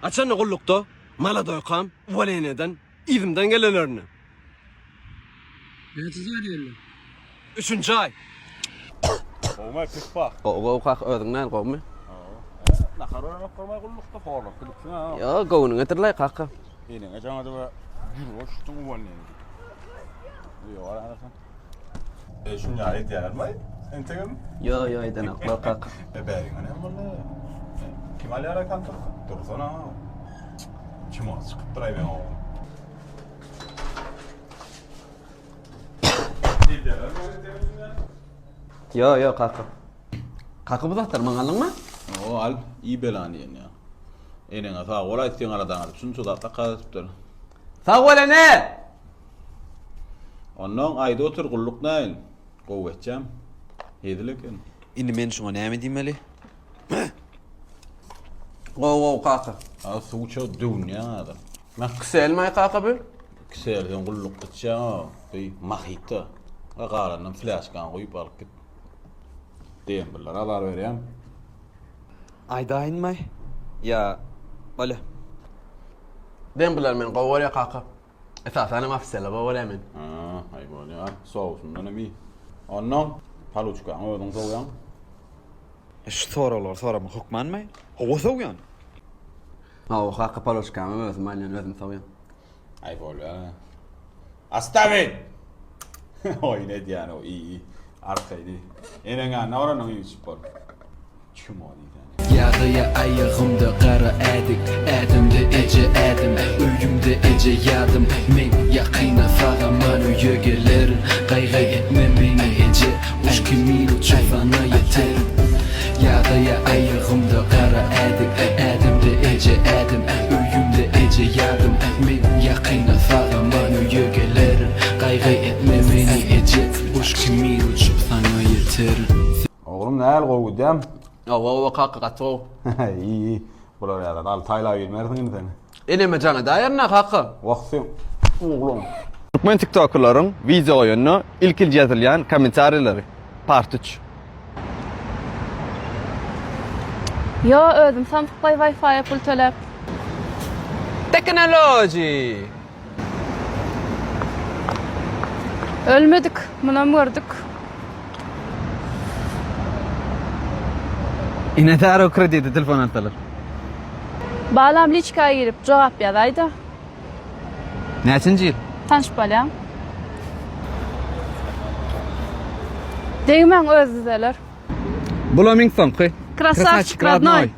Haçanda gullukda maladoýkam uwoleniýadan yzymdan gelenlerini. Näçe aý geldi? Üçünji aý. Gowmy pis bak. Gowy gowy kaka özüň näl gowmy? Nahar öwrenip görmä gullukda horlap gidipsiň ha. Ýo göwnüňe getirlaý kaka. Eneňe jaňa da ýürege düşdüň uwolniýa. Ýo arasan. E şuny ýaly edýärlermi? Entegem? Ýo ýo edenoklar kaka. E bäriňe näme boldy? Kim alýar kontor? Dursana. Kim ol çykypdyr aý meň oglum. Ýo ýo kaka. Kaka bu zatlar maňa aldyňmy? O al, iý belany diýen ýa. Eneňe sag bol aýt seň aladaňy alyp şunça zat zakaz edipdir. Sag bol ene! Onnoň aýda otur gulluk näin. Gowy etjäm. Hezil eken. Indi men şuňa näme diýmeli? Gowy gowy kaka. A suw ço döwünýäň häzir. Mah kiselmaý kaka bu? Kisel sen gulluk içýäň o. Bu mahita. A galanynam flaşkany guýup alyp git. Dembilere azar berýäň. Aýdaýynmaý? Ýa bolýa. Dembiler meni gowy görýär kaka. Esasan hem ofiserler gowy görýär meni. Ha, aý bolýar. Sousundan hem iý. Onnoň paluçkaňy özüň sowýaň. Şu soraglary soramak hökmanmy? Hawa sowýan. Hawa kaka paluçkamy özüm alýan, özüm sowýan. Aý bolýar. Ostavit! Oýun edýän o iý. Arkaýyn iý. Eneň ýanyna baranyň iýip içip bol. Çmo diýsene. Ýagdaýa aýagymda gara ädik Ädimde eje ädim Öýümde eje ýadym Men ýakyna sag-aman öýe gelerin Gaýgy etme meni eje Guş kimin uçup saňa ýeterin Ýagdaýa aýagymda gara ädik Ädimde eje ädim Öýümde eje ýadym Men ýakyna sag-aman öýe gelerin Gaýgy etme meni eje Guş kimin uçup saňa ýeterin. Oglum näl gowy gidýämi? Hawa hawa kaka gaty gowy. Iý iý. Bular ýaly alty aýlap girmersiň indi sen. Eneme jaň edäýerin-ä kaka. Wah sen oglan. Türkmen tiktokerleriň wideo goýanda ilkinji ýazylýan kommentariýalary part üç. Ýo özüm samsyklaý wifi-a pul töläp. Teknoloji. Ölmedik, munam gördük. Ine däro kredite telefon alsalar. Balam liçka girip jogap ýazaýda. Näçinji ýyl? Tanyşyp bolýaň. Degmäň özi düzeler. Bulam iň soňky. Krasavçik rodnoý.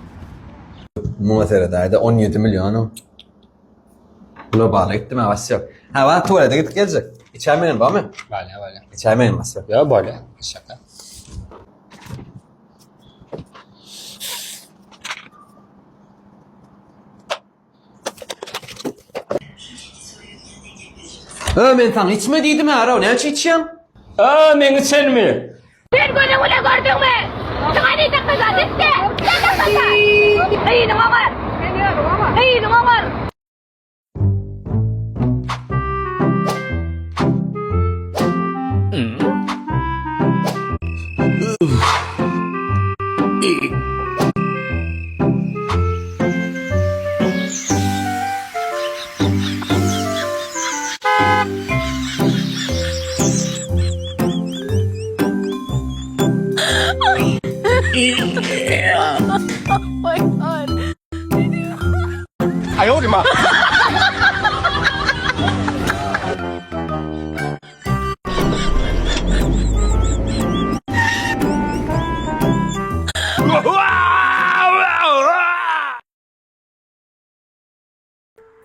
Muňa seredäýdä 17 million. Globala gitdim ha Wasýok. Ha wa tuvalete gidip geljek. Içäýmenem barmy? Bolýa, bolýa. Içäýmenem Wasýok. Ýok, bolýa. Şaka. Ö men saňa içme diýdim ha, näme üçin içýäň? Ö, meň içenimi? Sen gözüň bilen gördüňmi? Saňa diýjek bir zat etde. Gyzyň oňar. Gyzyň oňar.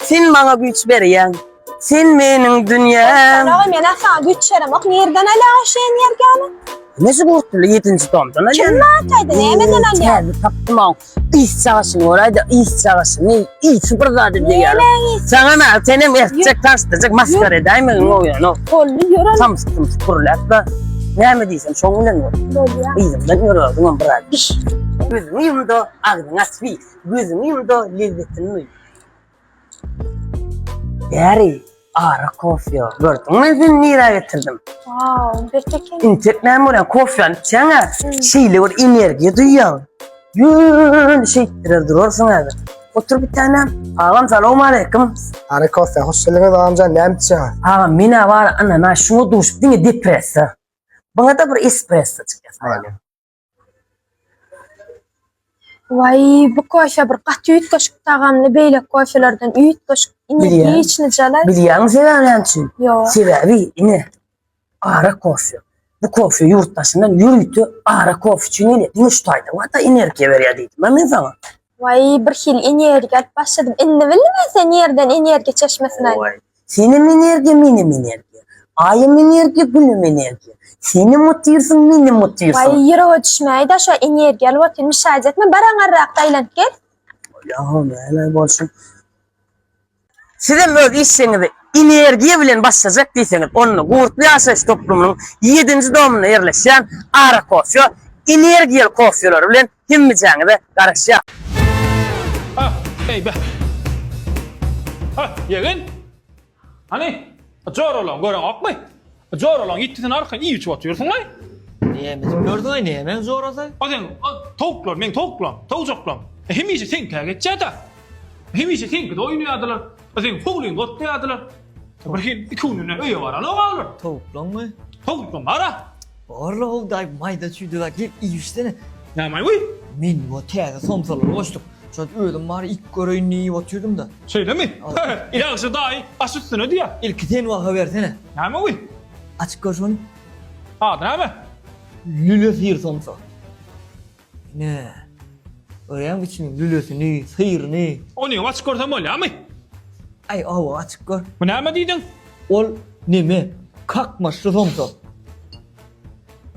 Sen maňa güýç berýäň. Sen meniň dünýäm. Aga men saňa güýç beremok. Nirden alýaň şu energiýany? Nesi gurtly ýedinji tomdan alýan. Kim aýtdy? Nämeden alýaň? Täze tapdym aň. Is çagaşyny göräýdi, is çagaşyny. Isi bir zady diýýär. Saňa näme, senem ertjek taşdyjak maskara edäýmegin oýanok. Boldy, ýör al. Samsyk sumsyk gürläp da. Näme diýsem şoň bilen bol. Bolýar. Yzymdan ýör özüňem biraz iş. Gözüňi ýum-da, agzyňy aç bir. Gözüňi ýum-da, lezzetini duý. Bäri ara kofe. Gördüňmi men seni nirä getirdim? Wow, bet eken. Intek näme bolýar? Kofeni içýäň-ä, şeýle bir energiýa duýýaň. Ýöne şeýtdirer durarsyň häzir. Otur bir tanem. Agam salowmaleýkim. Ara kofe, hoş geldiňiz agamjan, näme içýäňiz? Agam men-ä bar ynana şuňa duşup diňe depressiýa. Buňa-da bir espresso çykýar. Bolýar. Waý, bu kofe bir gaty üýtgeşik tagamly, beýleki kofelerden üýtgeşik. Bilýän. Energiçni jalaý. Bilýäňmi sebäbi näme üçin? Ýok. Sebäbi ine ara kofe. Bu kofe ýurt daşyndan ýörite ara kofe üçin gelýär. Diňe şu taýda wata energiýa berýär diýdim men saňa. Waý, bir hili energiýa alyp başladym. Indi bildim men sen ýerden energiýa çeşmesini alyp. Waý. Senem energiýa, menem energiýa. Aýam energiýa, Günem energiýa. Senem otyrsyň, menem otyrsyň. Waý, ýürege düşmäý-de şo energiýa alyp otyryn. Mişaýt etme, bar aňyrrakda aýlanyp gel. Bolýa-how, näme bolsun. Sizem öz işiňizi energiýa bilen başlajak diýseňiz, onda Gurtly ýaşaýyş toplumynyň ýedinji domunda ýerleşýän Ara Kofýo energiýaly kofýolary bilen hemmejäňize garaşýar. Ah, eý be. Ah, ýegen. Hany, joralaň göreňokmy? Joralaň ýitgisini arkaýyn iýip-içip otyrsyň-laý. Näme edip gördüň-aý, nämäň jorasy? O seň towuklar, meň towuklam, towujaklam. Hemişe seňkä geçýär-dä. Hemişe seňkide oýnaýardylar. Seň howlyňda otlaýardylar. Bir hili iki günden öýe baranok-a olar. Towuklaňmy? Towuklaň bar-a. Bar-la how daýy, maýda çüýde zat gelip iýip-içsene. Näme-aý bu? Men bu täze somsalary goşduk. Şo özüm bary ilk göreýin diýip oturdym-da. Şeýlemi? Ýagşy daýy, aş üstüne diýýä. Ilki sen baha bersene. Näme bu? Açyp gör şony. Ady näme? Lüle syr somsa. Ine. Görýäňmi içiniň lülesini, syryny? Ony açyp görsem bolýarmy? Aý, hawa, açyp gör. Bu näme diýdiň? Ol neme? Kakmaçly somsa.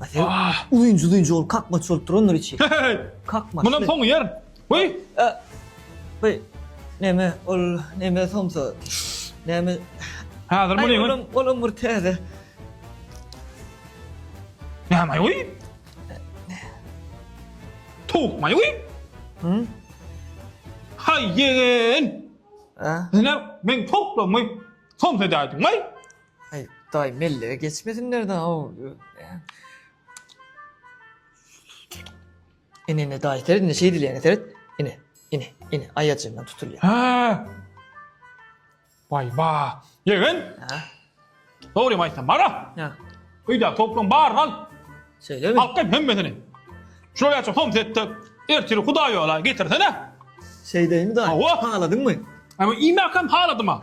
A sen uzynja-uzynja bolup kakmaç bolup durandyr içi. Kakmaçly. Munam soňy ýer. Goý. Bu neme ol neme somsa. Näme? Häzir muny olam olam bir täze. Näme goý? Towuk maý goý? Hı? Haý ýegen. Ha? Näme men towuklammy? Somsa edäýdiň maý. Aý, daýy mellege geçmesinler da. Ine ine daýy seret ine şeý diýilýär seret. Ine ine ine aýajygyndan tutulýar. Hä. Waý ba. Ýegen. Hä. Dogrymy aýtsam bara. Hä. Öýdäki towuklaryň baryny al. Şeýlemi? Alyp gel hemmesini. Şular ýaça somsa etde ertir Hudaý ýola getirsene. Şeýdeými daýy? Hawa. Haladyňmy? Ama iýmäkäm haladym-a.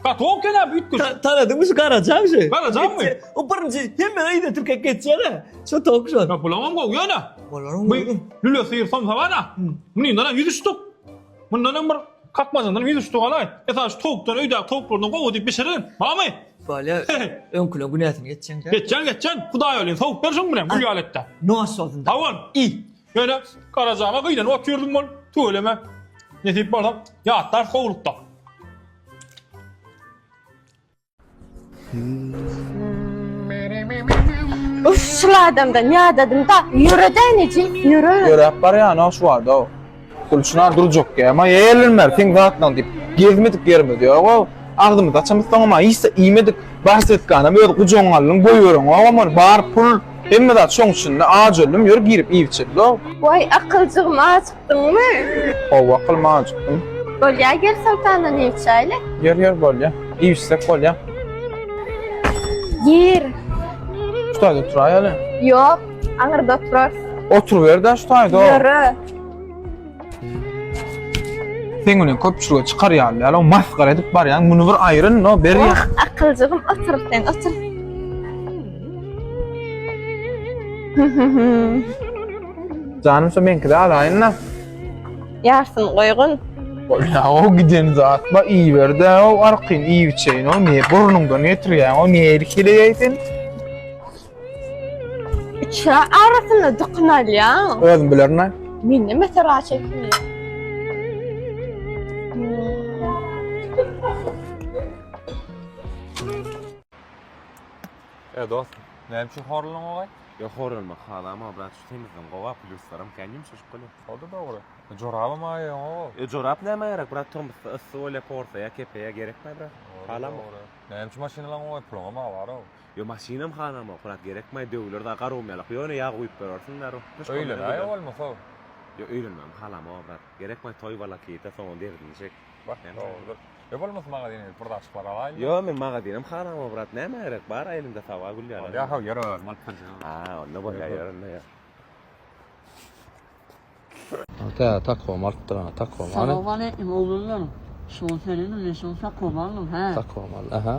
Gaty gowy eken-ä bu üýtgeşik. Tanadyňmy şu Garajaň şu? Garajaňmy? O birinji hemme yza tirkek geçýär-ä. Şo towuk şol. Ýa bulaňam gowy ýöne. Bolaryň Bu gowy. lüle syr somsa bar-a. Mundanam 100 ştuk. Mundanam bir kakmajyndan 100 ştuk alaý. Esasy şu towukdan öýdäki towuklardan gowy diýip bişirin. Barmy? Bolýa. Öňküleň günäsini geçjeň-dä. Geçjän, geçjän. Hudaý ýolyn sowup ber şuň bilen gül ýaly et-de. Noş bolsun. Sag bol. Iý. Ýöne Garajama gynanyp otyrdym bol. Tüweleme. Nesip bolsa ýatlarys gowulykda. Uf, şul adamdan ýadadym da. Ýöre däneji, ýöre. Ýöräp barýan-ow şu wagt-ow. Gulçynar durjak ýa, maý ellenmär seň zatlaň diýip, gezmedik ýerimiz ýog-ow. Agzymyzy açamyzsoňam-a hiç-de iýmedik. Barsetkanam öz gujagyňa aldyň, goýbereňogam ony. Bar pul, hemme zat şoň içinde. Aç öldüm, ýör girip iýip-içeli-ow. Waý, akyljygym ajykdyňmy? Hawa, akylym ajykdym. Bolýa, gel Soltandan iýip içäýli. Ýör, ýör, bolýa. Iýip-içsek bolýa. Gir. Şu taýda oturaýaly. Ýok, aňyrda oturarys. Oturyber-dä şu taýda. Ýöre. Seň bilen köpçülige çykar ýaly däl, o masgara edip barýaň, muny bir aýryn, no, ber Wah, akyljygym, otur sen, otur. Janym şu meňkide alaýyn-da. Ýarsyny goýgun. Bolýa, o giden zat ba, iýiber-dä, o arkaýyn iýip içeýin, o ne burnuňdan getirýäň, o nähili heleý sen? Üçe arasynda dykyn alýaň. Özüm bilerin-ä. Men näme sera çekdim? E dost, näme üçin horlaň ogaý? Ýok horlanmak halamok brat şu semizligiň gowa plýuslaram kän ýumşaşyp bolýar. O-da dogry. Jorabam aýagyň E jorap nämä gerek brat tomusda yssy bolýa porsaýa kepeýä gerekmaý brat. Halamok. Näme üçin maşyn alaň ogaý puluňam bar-ow. Ýo maşynam halamok brat gerekmaý döwler da garagum ýalak ýöne ýag guýup berersiň daru. Öýlenäý bolmasa. Ýok öýlenmegem halamok brat. Gerekmi toý walakita soňam derdini çek. Bak dogrudyr. Ýa bolmasa magazyna gidip bir zat çykyp alaýyn. Ýok men magazynem halamok brat. Nämä gerek bar elinde saba gül ýaly. Bolýa how ýör özüm alyp berjek. A onda bolýa ýör onda ýör. Täze takom alypdyr ana takom. Salowmaleýkim oglanlar. Şuňa serediň men şuny takom aldym hä. Takom aldy aha.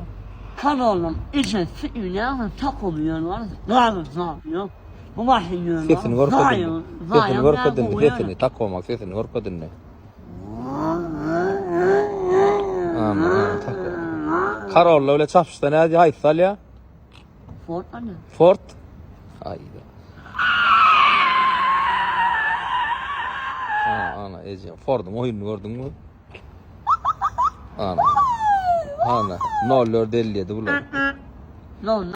Kanaldan ejesi ýöne takom ýöne bar. Gazy zat ýok. Bu maşyn ýöne. Sesini görkezindi. Sesini görkezindi sesini takomak sesini görkezindi. Ana takom. Karolla bile çapyşsa nädýär haýsy alýar? Ford alýar. Ford. Aýda. Ana, ana, eje, Ford'un oýunyny gördüňmi? Ana. Ana, 0457 bular. No, no.